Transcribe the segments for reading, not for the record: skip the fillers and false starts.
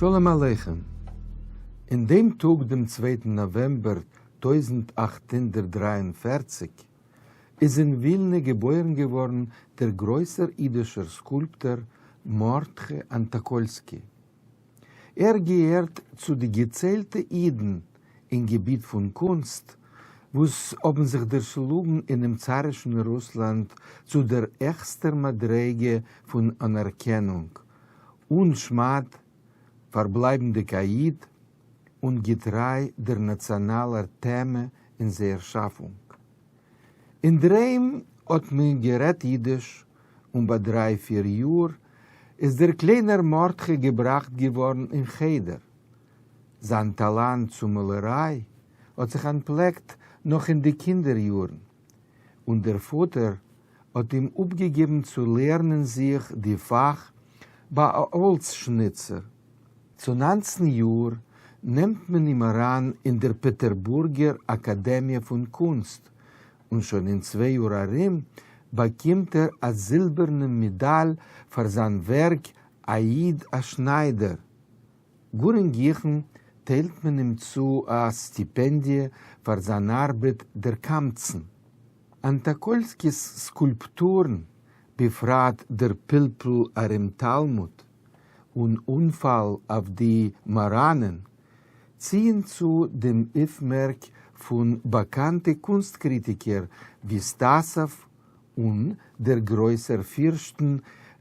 שלום עליכם. אין דעם טאג דעם צווייטן נאוועמבער 1843 איז אין ווילנע געבוירן געווארן דער גרויסער אידישער סקולפטאר מרדכי אנטאקאלסקי. ער געהערט צו די געציילטע אידן אין געביט פון קונסט וואס האבן זיך דערשלאגן אינעם צארישן רוסלאנד צו דער העכסטער מדריגה פון אנערקענונג, אן שמד, פארבלייבנדיג א איד און געטריי דער נאציאנאלער טעמע אין זייער שאפונג. אינדרהיים האט מען גערעדט אידיש און ביי דריי פיר יאר איז דער קליינער מרדכי געבראכט געווארן אין חדר. זיין טאלאנט צו מאלעריי האט זיך אנטפלעקט נאך אין די קינדער יארן, און דער פאטער האט אים אפגעגעבן צו לערנען זיך די פאך ביי א האלץ-שניצער. צו 19 יאר נעמט מען אים אריין אין דער פעטערבורגער אקאדעמיע פון קונסט, און שוין אין צוויי יאר ארום באקומט ער א זילבערנעם מעדאל פאר זיין ווערק א איד א שניידער. גאר אין גיכן טיילט מען אים צו א סטיפענדיע פאר זיין ארבעט דער קמצן. אנטאקאלסקי'ס סקולפטורן, בפרט דער פלפול ארום תלמוד און אנפאל אויף די מאראנען, ציען צו דעם אויפמערק פון באקאנטע קונסט-קריטיקער ווי סטאסאוו און דער גרויסער פירשטן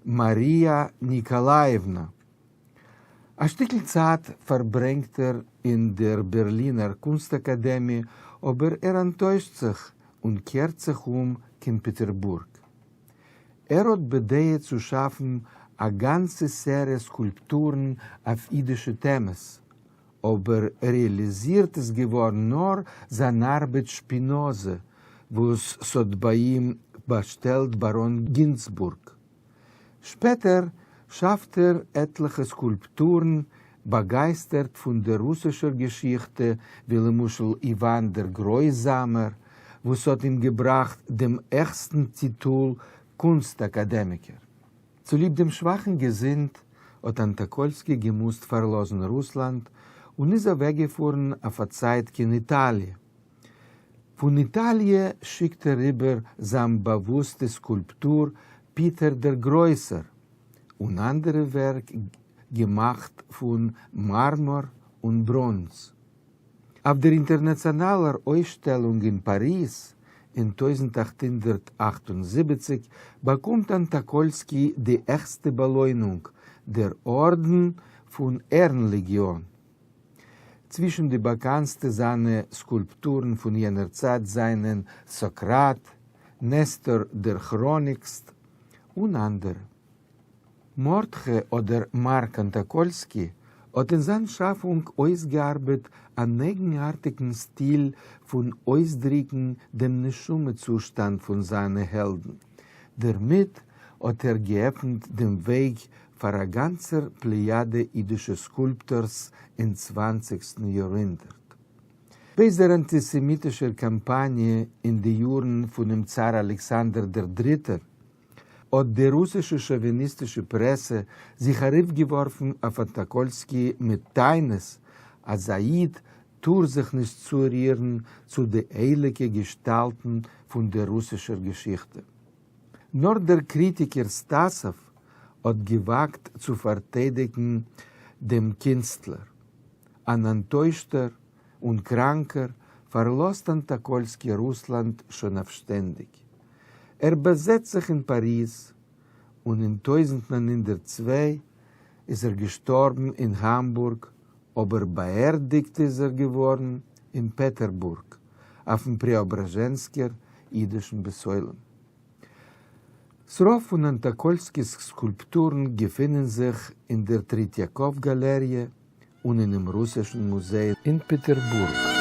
מאריא ניקאלאיעוונא. א שטיקל צייט פארברענגט ער אין דער בערלינער קונסט-אקאדעמיע, אבער ער אנטוישט זיך און קערט זיך אום קיין פעטערבורג. ער האט בדעה צו שאפן א גאנצע סעריע סקולפטורן אויף אידישע טעמעס, אבער רעאליזירט איז געווארן נאר זיין ארבעט שפינאזע, וואס ס'האט ביי אים באשטעלט באראן גינצבורג. שפעטער שאפט ער עטליכע סקולפטורן באגייסטערט פון דער רוסישער געשיכטע, ווי למשל איוואן דער גרויזאמער, וואס האט אים געבראכט דעם העכסטן טיטול קונסט-אקאדעמיקער. צוליב דעם שוואכן געזונט האט אנטאקאלסקי געמוזט פארלאזן רוסלאנד און איז אוועקגעפארן אויף א צייט קיין איטאליע. פון איטאליע שיקט ער איבער זיין באוואוסטע סקולפטור פיטער דער גרויסער און אנדערע ווערק געמאכט פון מארמאר און בראנז. אויף דער אינטערנאציאנאלער אויסשטעלונג אין פאריז אין 1878 באקומט אנטאקאלסקי די העכסטע באלוינונג, דער ארדן פון ערן-לעגיאן. צווישן די באקאנסטע זיינע סקולפטורן פון יענער צייט זיינען סאקראט, נסתר דער כראניקסט און אנדערע. מרדכי אדער מארק אנטאקאלסקי האט אין זיין שאפונג אויסגעארבעט אן אייגנארטיגן סטיל פון אויסדריקן דעם נשמה-צושטאנד פון זיינע העלדן. דערמיט האט ער געעפנט דעם וועג פאר א גאנצער פלעיאדע אידישע סקולפטארס אין צוואנציגסטן יארהונדערט. בעת דער אנטיסעמיטישער קאמפאניע אין די יארן פונעם צאר אלעקסאנדער דער דריטער, האט די רוסישע שאוויניסטישע פרעסע זיך ארויפגעווארפן אויף אנטאקאלסקי מיט טענות אז א איד טאר זיך נישט צורירן צו די הייליגע געשטאלטן פון דער רוסישער געשיכטע. נאר דער קריטיקער סטאסאוו האט געוואגט צו פארטיידיגן דעם קינסטלער. אן אנטוישטער און קראנקער פארלאזט אנטאקאלסקי רוסלאנד שוין אויף שטענדיג. ער באזעצט זיך אין פאריז, און אין 1902 איז ער געשטארבן אין האמבורג, אבער באערדיגט איז ער געווארן אין פעטערבורג, אויפן פריאבראזשענסקער אידישן בית עולם. ס'רוב פון אנטאקאלסקי'ס סקולפטורן געפינען זיך אין דער טריטיאקאוו גאלעריע און אינעם רוסישן מוזיי אין פעטערבורג.